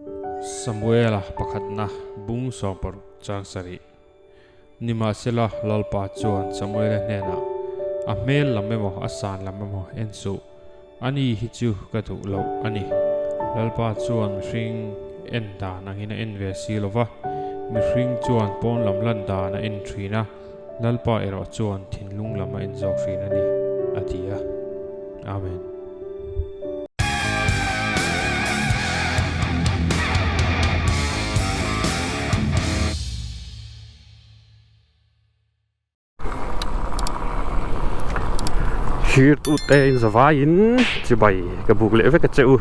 Samuela pakhatna bung sawmparuk chang sarih. Nimahsela, Lalpa chuan Samuela hnenah, A hmel lam emaw, a san lam emaw en suh. Ani hi chu ka duh loh a ni. Lalpa chuan mihring en dan angin a en ve si lo va, mihring chuan pawn lam lan dan a en thin a, Lalpa erawh chuan thinlung lam a en zawk thin a ni, a ti a. Amen. Thlir tute in zavaiin chibai ka buk leh vek a che u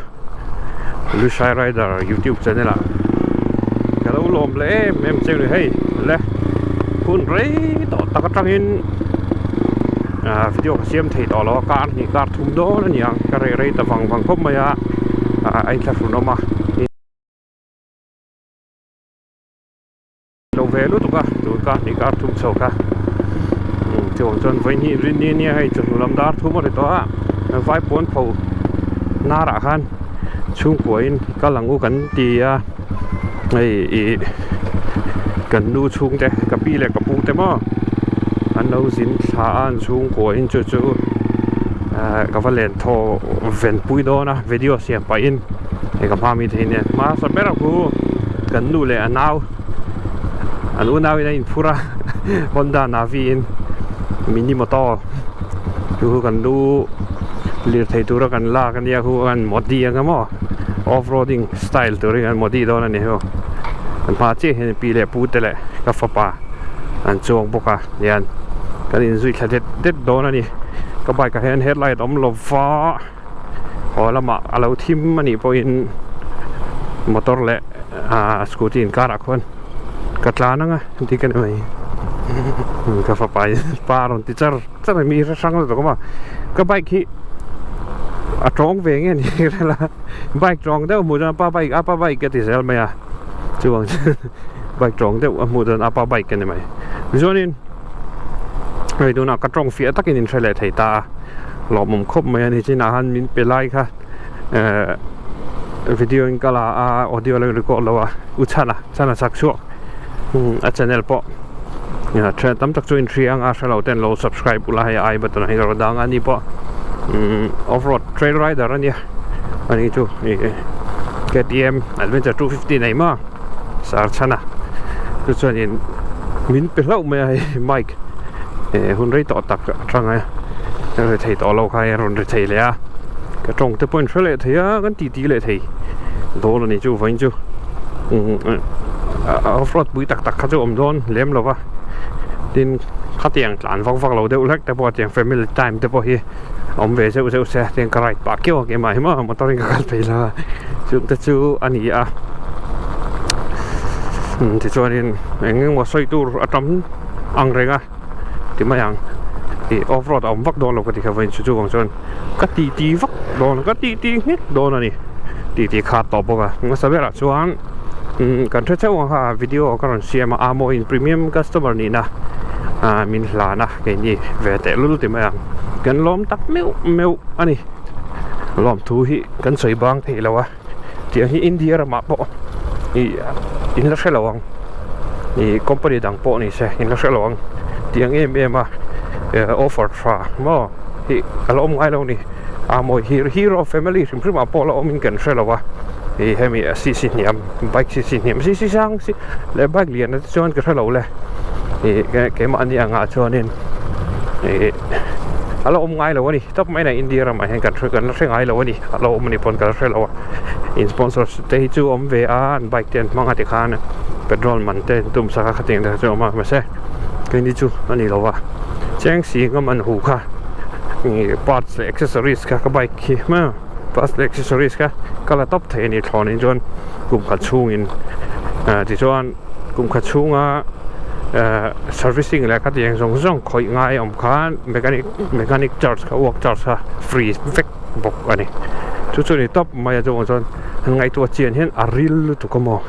Lushai Rider youtube channel ah ka lo lawm leh em em cheu ni hei le hun rei tawh tak atangin ah video ka siam thei tawh lo a kar hnih kar thum dawn a ni ang ka reh rei ta vang vang khawp mai a ah a inthlahrun awm a. Lo ve lutuk a tun ka hnih kar thum chho kha chuang chuan vawi hnih rin ni ania hei chawhnu lam dar thum a ri tawh a vai pawn pho hnarah khan chhungkua in kal ang u kan ti a hei ih kan nu chhungte ka pi leh ka pu te maw an lo zin thla a an chhungkua in chu chu ah ka va len thaw ven pui dawn a video siam pahin hei ka hma mi thei nen hmasa ber a khu kan nu leh a nau an unau in a inphur a Honda Navi in mini motor chu chu kan lu lirthei tura kan lak ania khu an modi anga maw off roading style turin an modi dawn a ni hu kan hma chiah hian pi leh pu te leh ka fapa an chuang bawk a hian kan inzui thla det det dawn a ni ka bike ah hian headlight a awm lo va. Haw lamah a lo thim a nih pawhin motor leh ah scooty inkarah khuan ka tlan ang a dik a ni mai ka fapa in pa a rawn ti char char a mi hre hrang lutuk a maw ka bike hi a tawng ve nge ni hrela bike tawng deuh hmuh chuan pa bike apa bike ka ti zel mai a chuvang chuan bike tawng deuh a hmuh chuan apa bike ka ni mai chuanin hei tunah ka tawng fiah takin in hre leh thei ta a. Lawmawm khawp mai a ni chinah khan min pe lai kha ehh video in ka la a audio lo in record lo a u chhana chhana chak chhuak a channel pawh thian tam tak chu in hria ang a hre lo ten lo subscribe ula hei ai button ah hian ka rawn dang a ni pawh off road trail rider a nia ani chu ih K T M adventure 250 nei maw sar chhana chu chuanin min pe hlauh mai a hei mic. eh hun rei tawh tak atang a ri thei tawh lo kha a rawn ri thei leh a ka tawng te pawh in hre leh thei a kan ti ti leh thei dawn a ni chu vawiin chu off road pui tak tak kha chu awm dawn lem lo va tin khatiang tlan vak vak lo deuh hlek te pawh tiang family time te pawh hi awm ve zeuh zeuh se tiang ka ride pah keuh a keimah hi maw motor in ka kal phei la chung te chu a ni a tichuanin eng eng emaw sawi tur a tam. ang reng a ti mai ang ih off road a awm vak dawn lo ka ti kha vawiin chu chuvang chuan ka ti ti vak dawn ka ti ti nghek dawn a ni ti ti khat tawh bawk a hmasa berah chuan umm kan hre theuh ang kha video ka rawn siam a amawiin premium customer nihna ah min hlan a keini ve tehlul ti mai ang kan lawm tak meuh meuh a ni lawmthu hi kan sawi bang thei lo a. Tiang hi India ramah pawh ih in la hre lo ang ih company dang pawh ni se in la hre lo ang tiang em em a eh offer tha maw ih a la awm ngai lo a ni a mawi hi hero family hrim hrim ah pawh la awm in kan hre lo a ih hemi a cc hniam bike cc hniam cc sang si leh bike lian te chuan ka hre lo le ih keimahni angah chuanin ih a la awm ngai lo a ni tawp mai na India ramah hian kan hre kan la hre ngai lo a ni. A lo awm a ni pawn ka la hre lo a in sponsor te hi chu awm ve a an bike te an hmang a tikhan petrol man te an tum sak a khatiang te kha chu a awm a mahse keini chu a ni lo va cheng si ngam an hu kha ih parts leh accessories kha ka bike khi hma parts leh accessories kha ka la tawp thei a ni thlawnin chuan kum khat chhungin ah tichuan kum khat chhunga ah servicing leh khatiang zawng zawng khawih ngai awm khan mechanic mechanic charge kha work charge kha free vek. bawk a ni chu chu ni tawp mai a chuvang chuan han ngaihtuah chian hian a ril lutuk a maw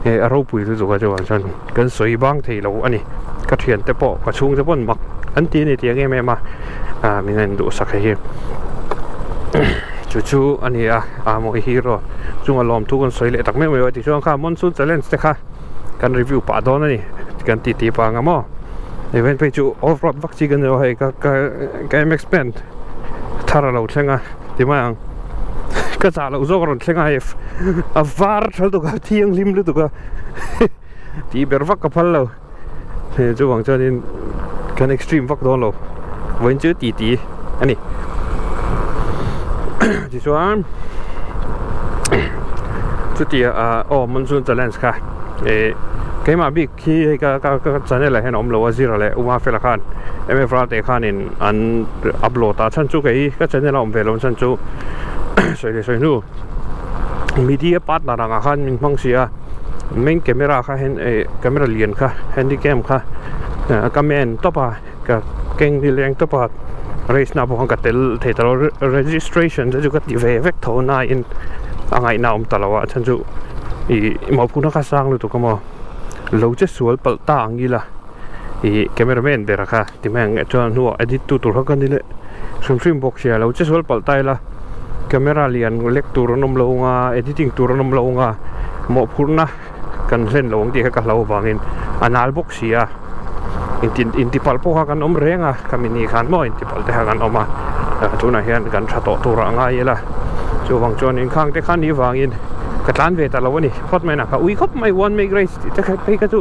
eh a ropui lutuk a chuvang chuan kan sawi bang thei lo a ni ka thian te pawh ka chhung te pawh an mak an ti a ni tiang em em a ah min en duhsak hei hi chu. Chu chu a ni a, a mawi hero chunga lawmthu kan sawi leh tak meuh meuh a tichuan kha monsoon challenge te kha kan review pah dawn a ni kan ti ti pah ang a maw event phei chu off road vak chi ka ni lo hei ka ka ka mx pant thar a lo thleng a ti mai ang ka chah loh zawk a rawn thleng a hei a var tha lutuk a thianghlim lutuk a tih ber vak ka phal lo. Hei chuvang chuanin kan extreme vak dawn lo vawiin chu ti ti a ni tichuan chutia ah aw monsoon challenge kha eh keimah bik hi hei ka ka ka channel ah hian a awm lo a zira leh uma fela khan mf ral te khanin an upload a chhan chu kei ka channel a awm ve lo chhan chu sawi leh sawi hnu media partner angah khan min hmang si a. Main camera kha hen eh camera lian kha handy cam kha ka men tawp a ka keng ni leng tawp a race na pawh khan ka tel thei ta lo registration te chu ka ti ve vek tho na in a ngaihna a awm ta lo a chhan chu ih mawhphurhna kha sang lutuk a maw lo che sual palh ta ang ila ih camera man ber kha ti mai ang chuan hnuah edit tu tur kha ka ni leh hrim hrim bawk sia lo che sual palh ta ila camera lian lek tur an awm lo ang a editing tur an awm lo ang a mawhphurhna kan hlen lo ang tih kha ka hlau avangin a nal bawk si a inti intipalh pawh kha kan awm reng a khami ni khan maw intipalh te kha kan awm a tunah hian kan tha tawh tur ah ngai ila chuvang chuan inkhang te kha ni vangin ka tlan ve ta lo a ni phawt mai na ka ui khawp mai one make race tih te kha phei kha chu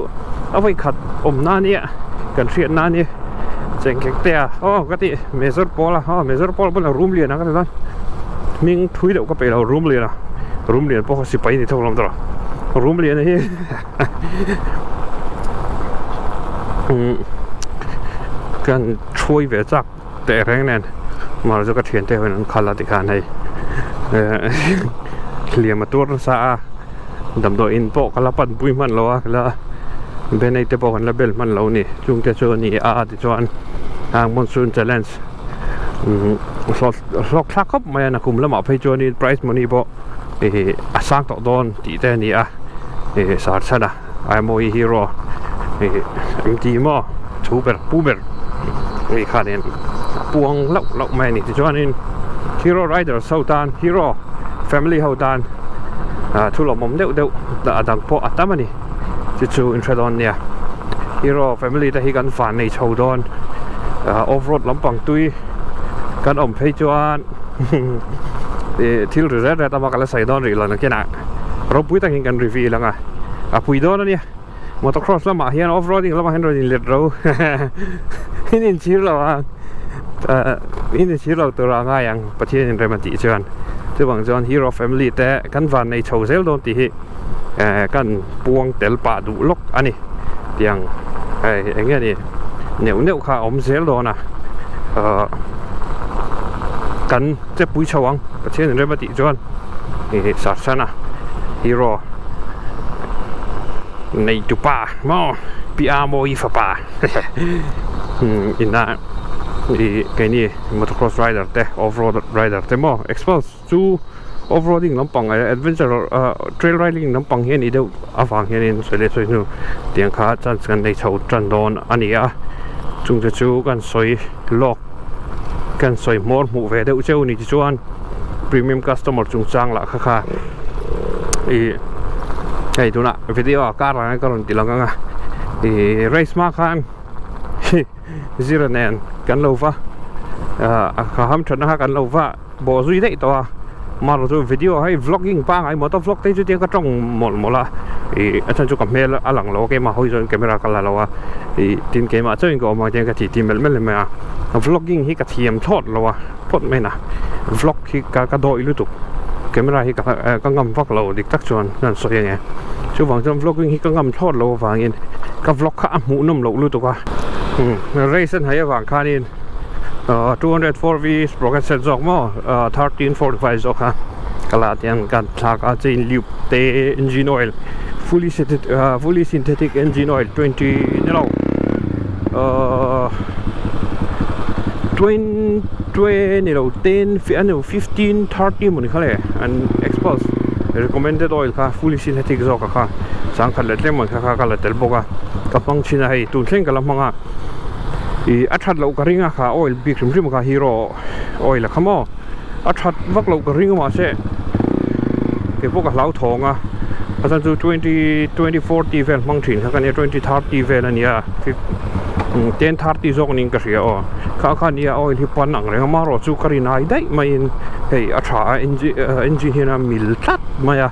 a vawi khat awm na ania kan hriat na ania chengkek te a aw ka tih major pawl a aw major pawl pawn a room lian a ka ti chuan hming thui deuh ka peih lo room lian a room lian pawh kha sipai ni thawk lo tawh room lian hi kan hruai ve chak teh reng nen mahse chu ka thiante ho in an khal a tikhan hei hliam a tuar nasa a damdawiin pawh ka la panpui hman lo a ka la benei te pawh kan la bel hman lo a ni chungte chu a ni a tichuan hang monsoon challenge hlawk thlak khawp mai a nakum lamah phei chuanin prize money pawh ih a sang tawh dawn tih te a ni a ih sarchhana Aimawii hero ih MT maw thu ber pu ber ih khanin a puang hlauh hlauh mai a ni tichuanin hero riders ho tan hero family ho tan ah thu lawmawm deuh deuh a dang pawh a tam a ni chu chu in hre dawn nia hero family te hi kan van nei chho dawn ah off road lampang tui kan awm phei chuan ih thil ri ret ret a ka la sawi dawn rih lo nakinah. Ropui takin kan reveal ang a, a pui dawn a nia. Motocross lamah hian off roading lamah hian rawn inlet ro in inchhir lo ang in inchhir lo tur a ngai ang Pathian in rem a tih chuan chuvang chuan hero family te kan van nei chho zel dawn tih hi kan puang tel pah duh lawk a ni tiang hei eng nge ni neuh neuh kha a awm zel dawn a kan che pui chho ang Pathian in rem a tih chuan. Ih Sarsana hero nei tupa maw pi a mawi fapa ina ih keini motocross rider te off road rider te maw expose chu off roading lampang adventure ah trail riding lampang hi a nih deuh avang hianin sawi leh sawi hnu tiang kha chance kan nei chho tan dawn a ni a chungte chu kan sawi lawk kan sawi hmawr hmuh ve deuh cheu ni tichuan premium customer chungchang lah kha kha ih hei tunah video ah car ang ka rawn ti lang ang a ih race hma khan zira nen kan lo va ah ka ham thatna kha kan lo va bawh zui daih tawh a marawh chu video hei vlogging pangai motor vlog te chu tiang ka tawng mawlh mawlh a ih a chhan chu ka hmel a lang lo a keimah hawi zawhin camera ka la lo a ih tin keimah chauhin ka awm ang tiang ka titi melh melh mai a vlogging hi ka thiam thlawt lo a phawt mai na vlog hi ka ka dawih lutuk camera hi ka ka ngam vak lo dik tak chuan ka han sawi ange chuvang chuan vlogging hi ka ngam thlawt lo avangin ka vlog kha a hmuhnawm loh lutuk a race an hai avang khanin 204 V sprocket set zawk maw 1345 zawk kha ka la tiang kan thlak a chain lube te engine oil fully synthetic fully synthetic engine oil 20 ni lo 20 ni lo 10 ani 15 30 mawni kha le an expose recommended oil kha fully synthetic zawk a kha sangkhat leh tlem mawni kha kha ka la tel bawk a ka hmang thin a hei tun thleng ka la hmang a. Ih a that loh ka ring a kha oil bik hrim hrim kha hero oil a kha maw A that vak loh ka ring a mahse kei pawh ka hlauthawng a a chhan chu twenty twenty forty vel hmang thin kha ka nia twenty thirty vel a nia ten thirty zawk niin ka hria aw kha kha nia oil hi pan ang reng a amaherawh chu ka rin ai daih maiin hei a tha a engine hian a mil tlat mai a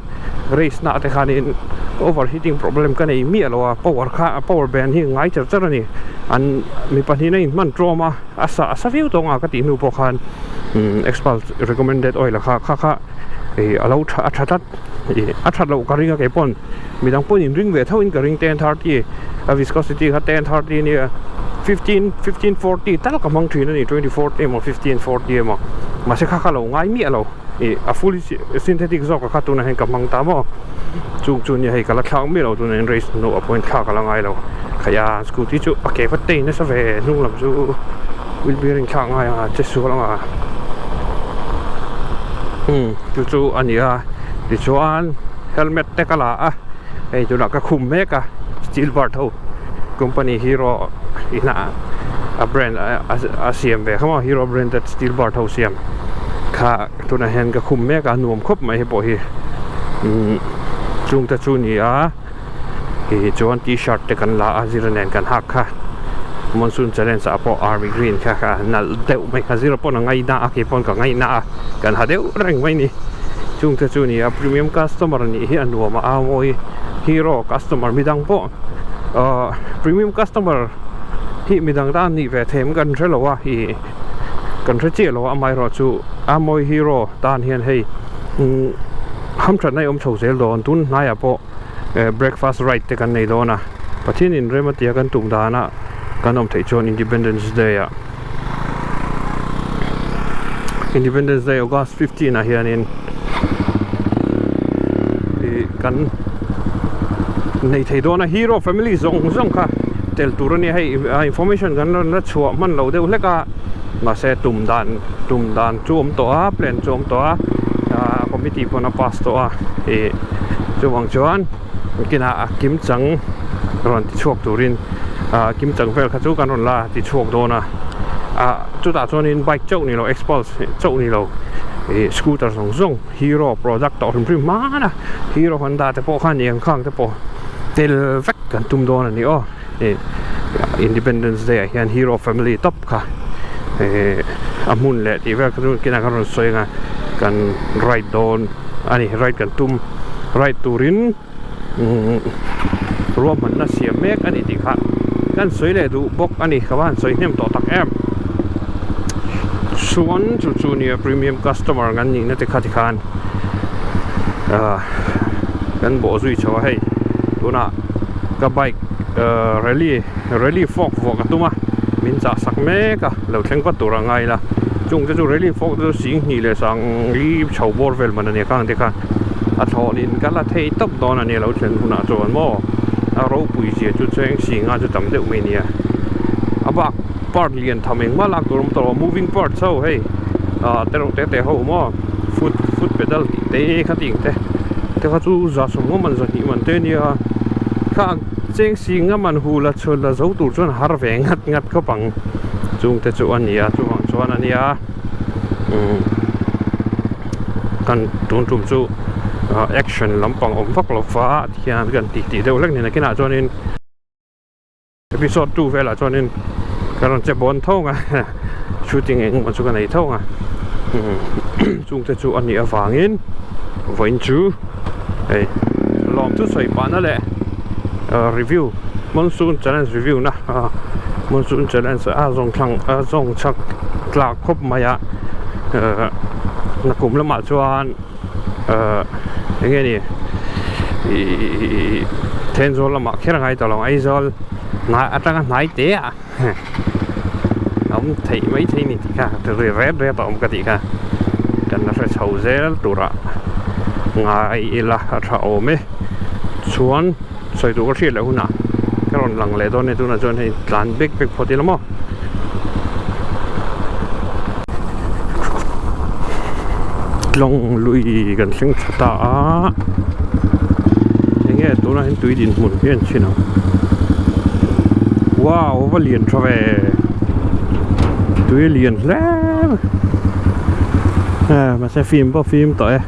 race na te khanin over heating problem ka nei miah lo a power kha power band hi ngai char char a ni an mi pahnih a inhman tawm a. A sa a sa viau tawng a ka tih hnu pawh khan Xpulse recommended oil a kha kha kha ih a lo tha a tha tlat ih a that loh ka ring a kei pawn midang pawhin in ring ve tho in ka ring 1030 a viscosity kha 1030 ania 15 1540 tal ka hmang thin a ni 2040 emaw 1540 emaw mahse kha kha lo ngai miah lo ih a full synthetic zawk a kha tunah hian ka hmang ta maw chung chu nia hei ka la thlak miah lo tunah hian race hnuah pawhin thlak a la ngai lo khaih a scooty chu a ke va tei nasa ve hnung lam chu wheel bearing thlak ngai ang a che sual ang a umm chu chu a ni a tichuan helmet te ka la a hei tunah ka khum mek a steel bar tho company hero inah a brand a siam ve kha maw hero branded steel bar tho siam kha tunah hian ka khum mek a nuam khawp mai hei pawh hi umm chung te chu ni a ih chuan t-shirt te kan la a zira nen kan hak kha monsoon challenge ah pawh army green kha kha nalh deuh mai kha zira pawn a ngaina a kei pawn ka ngaina a kan ha deuh reng mai ni chung te chu ni a premium customer nih hi a nuam a a mawi hero customer midang pawh ahh premium customer hi midang tan nih ve them kan hrelo a ih. Kan hre chiah lo a amaherawh chu a mawi hero tan hian hei hamthatna hi awm chho zel dawn tun hnaiah pawh breakfast ride te kan nei dawn a Pathian in rem a tia kan tum dana kan awm theih chuan Independence Day ah Independence Day August 15 ah hianin ih kan nei thei dawn a hero family zawng zawng kha tel tur a nia hei information kan rawn la chhuah hman lo deuh hlek a mahse tum dan tum dan chu awm tawh a plan chu awm tawh a ah committee pawn a pass tawh a ih chuvang chuan kinah a kimchang rawn ti chhuak turin ah kimchang vel kha chu kan rawn la ti chhuak dawn a ah chutah chuanin bike chauh ni lo xpulse chauh ni lo ih scooter zawng zawng hero product tawh hrim hrim hman a hero honda te pawh khan eng khang te pawh tel vek kan tum dawn a ni aw ih independence day ah hian hero family tawp kha ih a hmun leh tih vel kha chu kinah kan rawn sawi ang a kan ride dawn a ni ride kan tum ride turin umm ruahmanna siam mek a ni tih kha kan sawi leh duh bawk a ni ka va han sawi hnem tawh tak em chuan chu chu nia premium customer kan nihna te kha tikhan ah kan bawh zui chho a hei tunah ka bike ah rally rally fork vuah ka tum a min chah sak mek a lo thleng vat tur a ngai la chung te chu rally fork te chu sing hnih leh sang li chho bawr vel man a nia khang te kha. A thlawnin ka la thei tawp dawn a nia lo thlen hunah chuan maw a ropui zia chu cheng singa chu tam deuh mai nia a bak part lian tham engmah lak tur a awm tawh lo moving parts ho hei ah tereuh te te ho maw foot foot pedal tih te kha tih ang te te kha chu za sawm ngawm an zahnih man te nia kha cheng singa man hu la chhuan la zo tur chuan har ve ngat ngat khawp ang chung te chu a nia chuvang chuan a nia umm. Kan tun tum chu action lampang awm vak lo va tihian kan tih tih deuh hlek ni nakinah chuanin episode 2 velah chuanin kan rawn che bawn tho ang a shooting eng emaw chu ka nei tho ang a chungte chu a nih avangin vawiin chu hei lawm chu sawi pahna leh review monsoon challenge review na monsoon challenge a zawng thlang a zawng chhak tlak khawp mai a. Nakum lamah chuan eng nge ni ihh Thenzawl lamah kher a ngai tawh lo Aizawl hnai atanga hnai te ah a awm theih mai thei ni tih kha ri ret ret a awm ka tih kha kan la hre chho zel turah ngai ila a tha awm e chuan sawi tur ka hriat leh hunah ka rawn lang leh dawn e tunah chuan hei tlan bek bek phawt ila maw. Tlawng lui kan thleng tha ta a enge tunah hian tui dinhmun hi an chhin ang wow a va lian tha ve tui a lian hle mai. Mahse fim pawh fim tawh e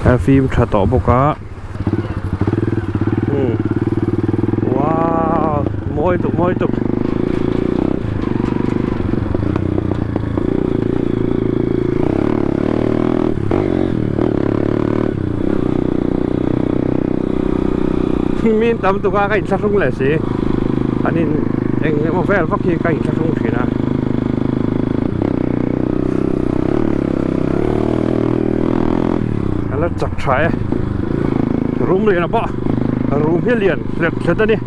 a fim tha tawh bawk a umm wow mawi tuk mawi tuk. Min tam tuk a ka inthlahrung leh si an in eng emaw vel vak hi ka inthlahrung thin a. A la chak tha e room lian a pawh room hi a lian hlet hlet a ni.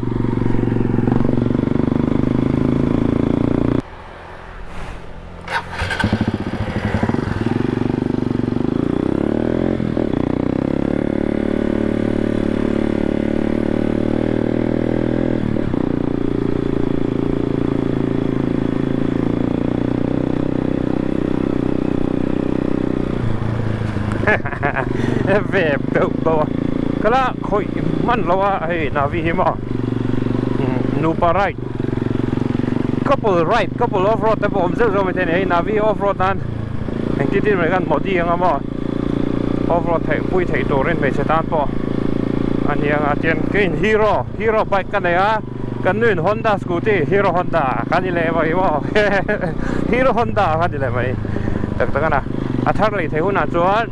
Ve beuh beuh a ka la khawih hman lo a hei navi hi maw nupa ride couple ride couple off road te pawh awm zeuh zeuh maithei a ni hei navi off road nan engtin tin mai khan modi anga maw off road theih pui theih turin hmeichhe tan pawh a ni ang a tian keiin hero hero bike ka nei a. Kan nu in Honda scooty Hero Honda kha ni leh mai maw Hero Honda kha ni leh mai tak tak a na a thar lei theih hunah chuan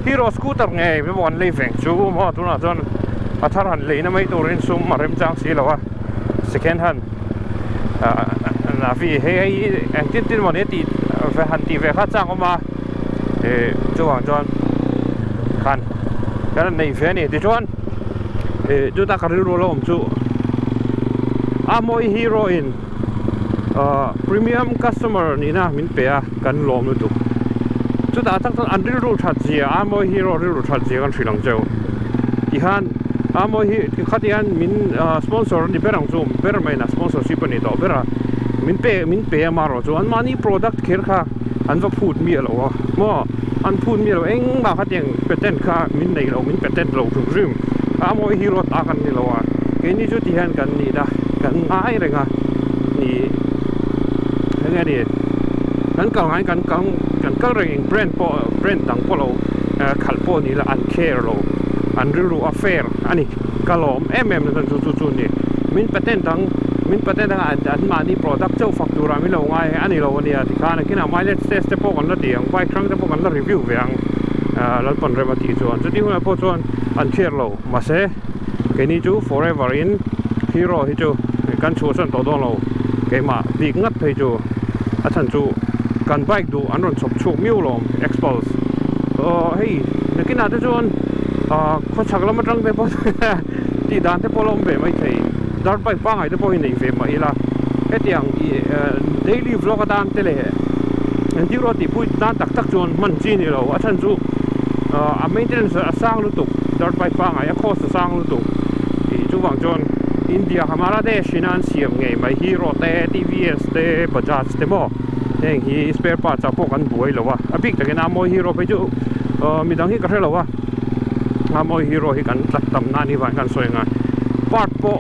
Hero scooter ngei mai pawh an lei veng chu maw tunah chuan a thar han leina mai turin sum a remchang si lo a second hand ah navi hei hei engtin tin mawni a tih han tih ve kha chang awm a ih chuvang chuan khan kan han nei ve a ni tichuan. Ih chuta ka rilru lo awm chu a mawi hero in ah premium customer nihna min pe a kan lawm lutuk chutah tak chuan an rilru that zia a mawi hero rilru that zia kan hrilh ang cheu tikhan a mawi hi khati hian min ah sponsor a ni ber ang chu ber mai na sponsorship a ni tawh ber a min pe min pe a marawh chu anmahni product kher kha an va phut miah lo a maw. An phun miah lo engmah khatiang patent kha min nei lo min patent lo hrim hrim a mawi hero ta kan ni lo a keini chu ti hian kan nih na kan ngai reng a ni eng nge ni kan kal ngai kan kal kan kal reng eng brand pawh brand dang pawh lo khalh pawh ni la an care lo an rilru a fair a ni ka lawm em em na chu chu chu ni min patent ang min patent ang an mahni product chauh fak turah min lo ngai a ni lo a nia tikhan a kinah mileage test te pawh kan la ti ang bike hrang te pawh kan la review ve ang ah Lalpan rem a tih chuan chuti hunah pawh chuan an chhiar lo mahse keini chu forever in hero hi chu kan chhuahsan tawh dawn lo keimah bik ngat phei chu a chhan chu kan bike duh an rawn chhawp chhuak miau lo Xpulse aw hei nakinah te chuan ah khawchhak lam atang te pawh tih dan te pawh la awm ve maithei dirt bike pangngai te pawh hi nei ve mah ila hetiang ih daily vlog atan te leh engtik erawh tih pui tan tak tak chuan hman chi ni lo a chhan chu a maintenance a sang lutuk dirt bike pangngai a cost a sang lutuk ih chuvang chuan India hamara desh in a an siam ngei mai Hero te TVS te Bajaj te maw heng hi spare parts ah pawh kan buai lo a a bik takin a mawi Hero phei chu midang hi ka hre lo a a mawi Hero hi kan tlat tam na a nih vang hian kan sawi ang a part pawh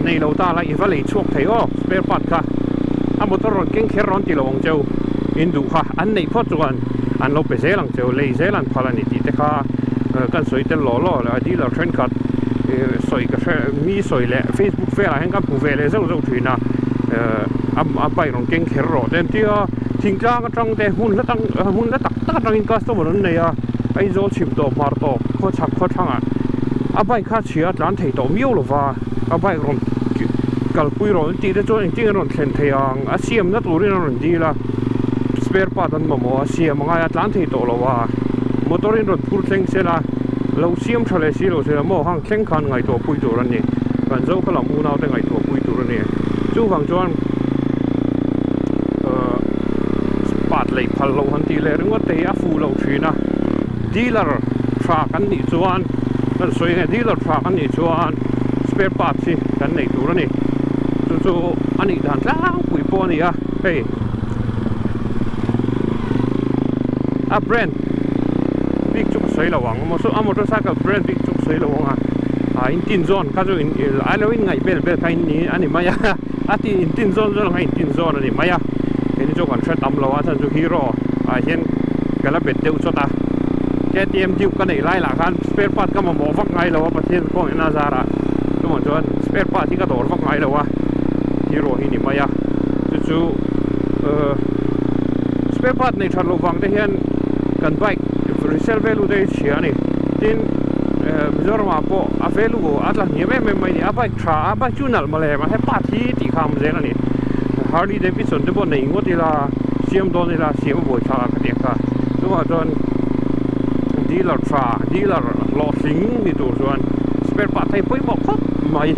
nei lo ta la i va lei chhuak thei aw spare part kha a motor rawn keng kher rawn ti lo ang cheu in duh kha an neih phawt chuan an lo pe zel ang cheu lei zel an phal a ni tih te kha kan sawi tel law law a dealer thenkhat sawi ka hre mi sawi leh facebook velah hian ka hmu ve leh zeuh zeuh thin a a bike rawn keng kher rawh te an ti a thingtlang atang te hmun hla tang hmun hla tak tak atangin customer an nei a Aizawl chhim tawp hmar tawp khawchhak khawthlangah a bike kha chhia a tlan thei tawh miau lova a bike rawn kalpui rawh an tih te chuan engtin an rawn thlen thei ang a siamna turin an rawn dil a spare part an mamawh a siam a ngai a tlan thei tawh lo a motor in rawn phur thleng sela lo siam tha leh si lo sela maw hang thleng khan ngaihtuah pui tur a ni kan zo kha lam unau te ngaihtuah pui tur a ni chuvang chuan ahh part lei phal loh han tih leh ringawt te hi a fuh loh thin a dealer tha kan nih chuan kan sawi nge dealer tha kan nih chuan spare parts hi kan nei tur a ni chu chu a nih dan tlangpui pawh a ni a hei a brand bik chu ka sawi lo ang a motorcycle brand bik chu ka sawi lo ang a ah in tin zawn kha chu in a lo in ngaih bel bel kha in ni a ni mai a a ti in tin zawn zawn ang kha in tin zawn a ni mai a hei ni chu kan hre tam lo a chhan chu hero ah hian. ka la bet deuh chawt a. KTM Duke ka neih lai lah khan spare part ka mamawh vak ngai lo a Pathian kawngin a zarah chuvang chuan spare part hi ka dawr vak ngai lo a Hero hi ni mai a chu chu uh spare part nei that loh vang te hian kan bike resale value te hi chhia a ni tin eh Mizoram ah pawh a value a tla hniam em em mai a ni a bike tha a bike chu nalh mawle mahse part hi tih kha a awm zel a ni Harley Davidson te pawh nei ngawt ila siam dawn ila siam a buai thlak a ka ti ang kha chuvang chuan dealer tha dealer hlawhtling ni tur chuan spare part hi pawimawh khawp mai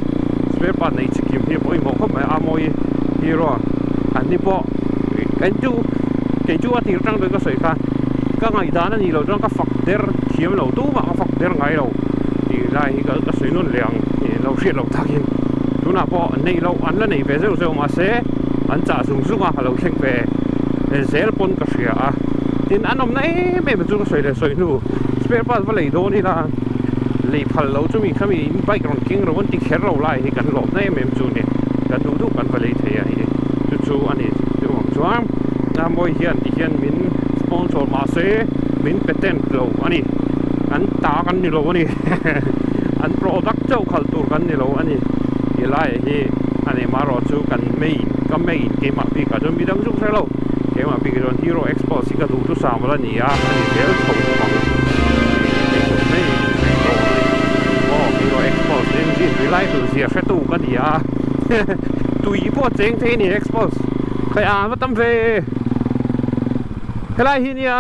spare part nei chikim hi a pawimawh khawp mai a mawi hero an ni pawh kan chu kei chu a tir tang dawn ka sawi kha ka ngaihdan a nih loh chuan ka fak der thiam lo tumah ka fak der ngai lo tih lai hi ka sawi nawn leh ang lo hriat loh takin tunah pawh neih loh an la nei ve zeuh zeuh mahse an chah zung zung a a lo thleng ve zel pawn ka hria a tin an awmna em em chu ka sawi leh sawi hnu spare part va lei dawn ila lei phal lo chumi khami in bike rawn keng ro an ti kher lo lai hi kan lawmna em em chu ni kan duh duh kan va lei thei a hi chu chu a ni chu ang chuan a mawi hian ti hian min sponsor mahse min patent lo a ni an ta kan ni lo a ni an product chauh khalh tur kan ni lo a ni ti laiah hi a ni marawh chu kan main ka main keimah bikah chuan midang chu ka hre lo keimah bikah chuan hero xpulse hi ka duh chu sam la ni a a ni zel chho bawk ang hei chu main dawn a ni aw hero xpulse engine reliable zia hretu ka ni a tui pawh a cheng thei a ni xpulse khai a va tam ve helai hi nia.